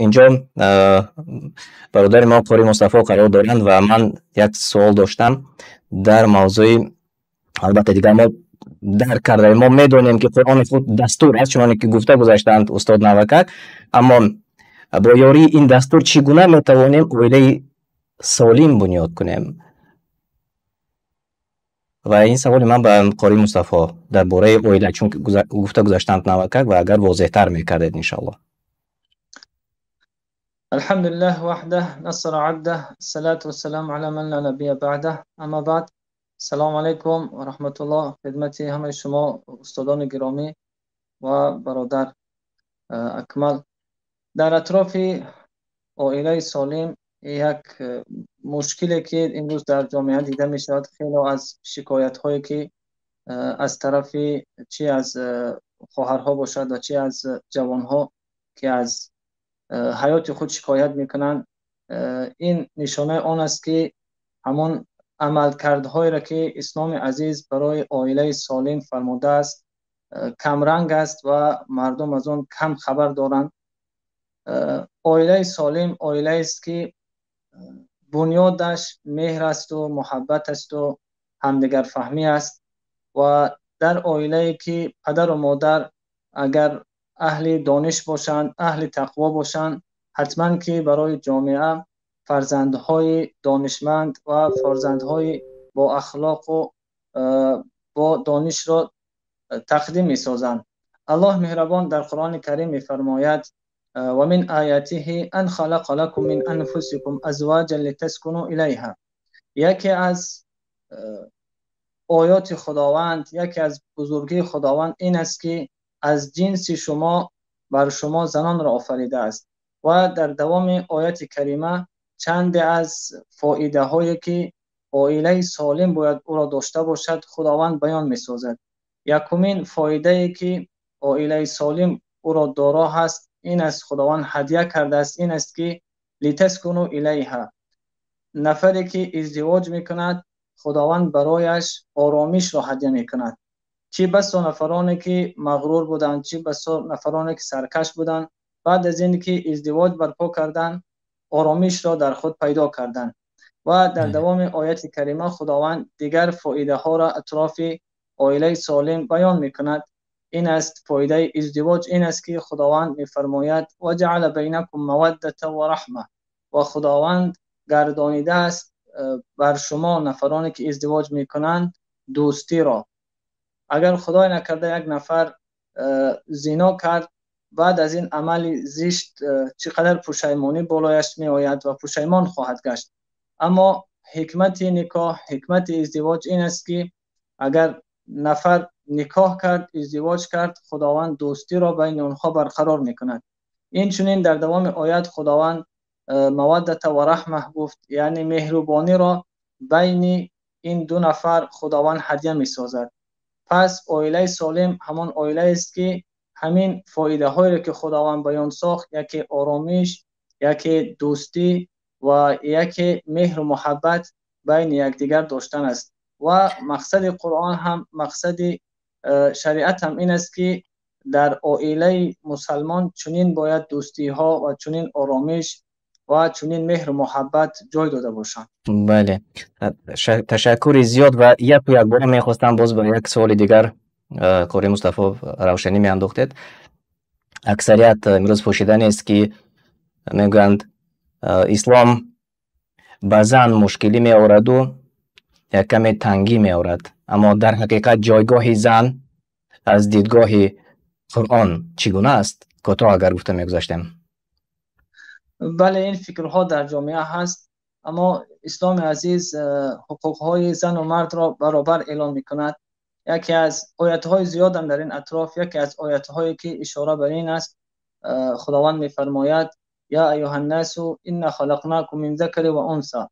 Инҷо бародари мо Қори Мустафо қарор доранд ва ман як суол доштам дар мавзӯи, албатта, дигар мо дарк кардаем, мо медонем, ки Қуръони худ дастур аст, чуноне ки гуфта гузаштаанд устод Навакак, аммо бо ёрии ин дастур чӣ гуна метавонем оилаи солим бунёд кунем? Ва ин саволи ман ба Қори Мустафо дар бораи оила, чун гуфта гузаштаанд Навакак, ва агар возеҳтар мекардед, иншоаллоҳ. الحمد لله وحده نصر عبده الصلاة والسلام على من لا نبي بعده اما بعد. سلام علیکم و رحمت الله خدمت همه شما استادان گرامی و برادر اکمل. در اطراف оилаи солим як мушкиле ки имрӯз дар ҷомеа дида мешавад, хеле аз шикоятҳое ки аз тарафи чи аз хоҳарҳо бошад ва чи аз ҷавонҳо ки аз ҳаёти худ шикоят мекунанд, ин нишонаи он аст ки ҳамон амалкардҳоеро ки исломи азиз барои оилаи солим фармудааст, камранг аст ва мардум аз он кам хабар доранд. Оилаи солим оилаест ки бунёдаш меҳр асту муҳаббат асту ҳамдигарфаҳмӣ аст ва дар оилае ки падару модар агар аҳли дониш бошанд, аҳли тақво бошанд, ҳатман ки барои ҷомеа фарзандҳои донишманд ва фарзандҳои бо ахлоқу бо донишро тақдим месозанд. Аллоҳ меҳрабон дар Қуръони Карим мефармояд: ومن آیاته ان خلق لكم من انفسكم ازواجا لتسكنوا اليها. یکی از آیات خداوند، یکی از بزرگی خداوند این است که از جنس شما بر شما زنان را آفریده است. و در دوام آیت کریمه چند از فایده هایی که عائله سالم باید او را داشته باشد خداوند بیان می‌سازد. یکمین فایده ای که عائله سالم او را دارا هست این است، خداوند هدیه کرده است، این است که لتسکنوا الیها. نفری که ازدواج میکند خداوند برایش آرامش را هدیه میکند. چی بسا نفرانی که مغرور بودند، چی بسا نفرانی که سرکش بودند، بعد از اینکه ازدواج برپا کردند آرامش را در خود پیدا کردند. و در دوام آیت کریمه خداوند دیگر فایده ها را اطراف عائله سالم بیان میکند. این است فایده ازدواج، این است که خداوند میفرماید و جعل بینکم موده و رحمه، و خداوند گردانیده است بر شما نفرانی که ازدواج میکنند دوستی را. اگر خدای نکرده یک نفر زنا کرد، بعد از این عمل زشت چقدر پشیمانی بالایش می آید و پشیمان خواهد گشت. اما حکمت نکاح، حکمت ازدواج این است که اگر نفر نکاح کرد، ازدواج کرد، خداوند دوستی را بین آنها برقرار میکند. این چنین در دوام آیت خداوند مودت و رحمه گفت، یعنی مهربانی را بین این دو نفر خداوند هدیه میسازد. پس عائله سالم همان عائله است که همین فایده هایی را که خداوند بیان ساخت، یکی آرامش، یکی دوستی و یکی مهر و محبت بین یکدیگر داشتن است. و مقصد قرآن هم، مقصد شریعت هم این است که در عائله مسلمان چنین باید دوستی ها و چنین آرامش و چنین مهر و محبت جای داده باشند. Бале, ташаккури зиёд. Ва яку якбора мехостам боз ба як суоли дигар, Қори Мустафо, равшанӣ меандохтед. Аксарият имрӯз пӯшида нест, ки мегӯянд, ислом ба зан мушкилӣ меораду як каме тангӣ меорад, аммо дар ҳақиқат ҷойгоҳи зан аз дидгоҳи Қуръон чӣ гуна аст? Кӯтоҳ агар гуфта мегузаштем. Бале, ин фикрҳо дар ҷомеа ҳаст, аммо исломи азиз ҳуқуқҳои зану мардро баробар эълон мекунад. Яке аз оятҳои зиёдам дар ин атроф, яке аз оятҳое ки ишора бар ин аст, худованд мефармояд: я айюҳаннасу инна халақнакум мин закари ва унса.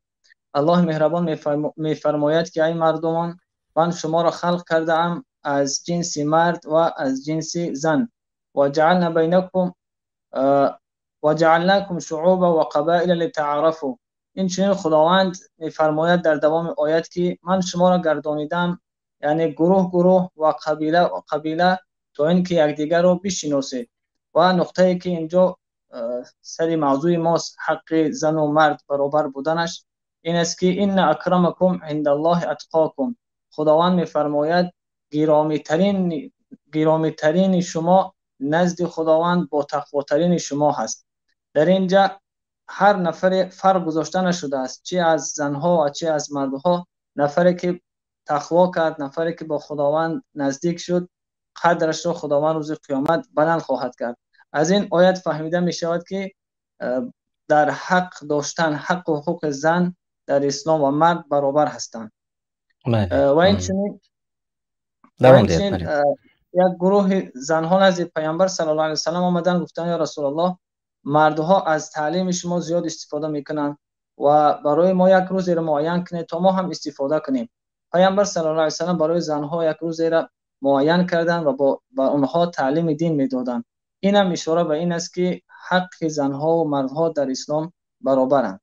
Аллоҳ меҳрабон мефармояд ки ай мардумон, ман шуморо халқ кардаам аз ҷинси мард ва аз ҷинси зан. ва ҷаална байнакум ва ҷаалнакум шуъуба ва қабаила литаъарафу. Инчунин худованд мефармояд дар давоми оят ки ман шуморо гардонидам, яъне гурӯҳ гурӯҳ ва қабила қабила, то ин ки якдигарро бишиносед. Ва нуқтае ки инҷо Сари мавзӯи мост, ҳаққи зану мард баробар буданаш, ин аст ки инна акрамакум индаллоҳи атқокум. Худованд мефармояд гиромитарини шумо назди Худованд бо тақвотарини шумо ҳаст. Дар инҷа ҳар нафаре фарқ гузошта нашудааст, чи аз занҳо ва чи аз мардҳо. Нафаре ки тақво кард, нафаре ки бо Худованд наздик шуд, қадрашро Худованд рӯзи қиёмат баланд хоҳад кард. Аз ин оят фаҳмида мешавад ки дар ҳақ доштан ҳаққу ҳуқуқи зан дар ислом ва мард баробар ҳастанд. Ва инчунин як гурӯҳи занҳо назди Паёмбар саллаллоҳу алайҳи васаллам омаданд, гуфтанд: ё Расулуллоҳ, мардҳо аз таълими шумо зиёд истифода мекунанд ва барои мо як рӯзеро муайян кунед то мо ҳам истифода кунем. Паёмбар саллаллоҳу алайҳи васаллам барои занҳо як рӯзеро муайян карданд ва ба онҳо таълими дин медоданд. Ин ҳам ишора ба ин аст ки ҳаққи занҳо ва мардҳо дар ислом баробаранд.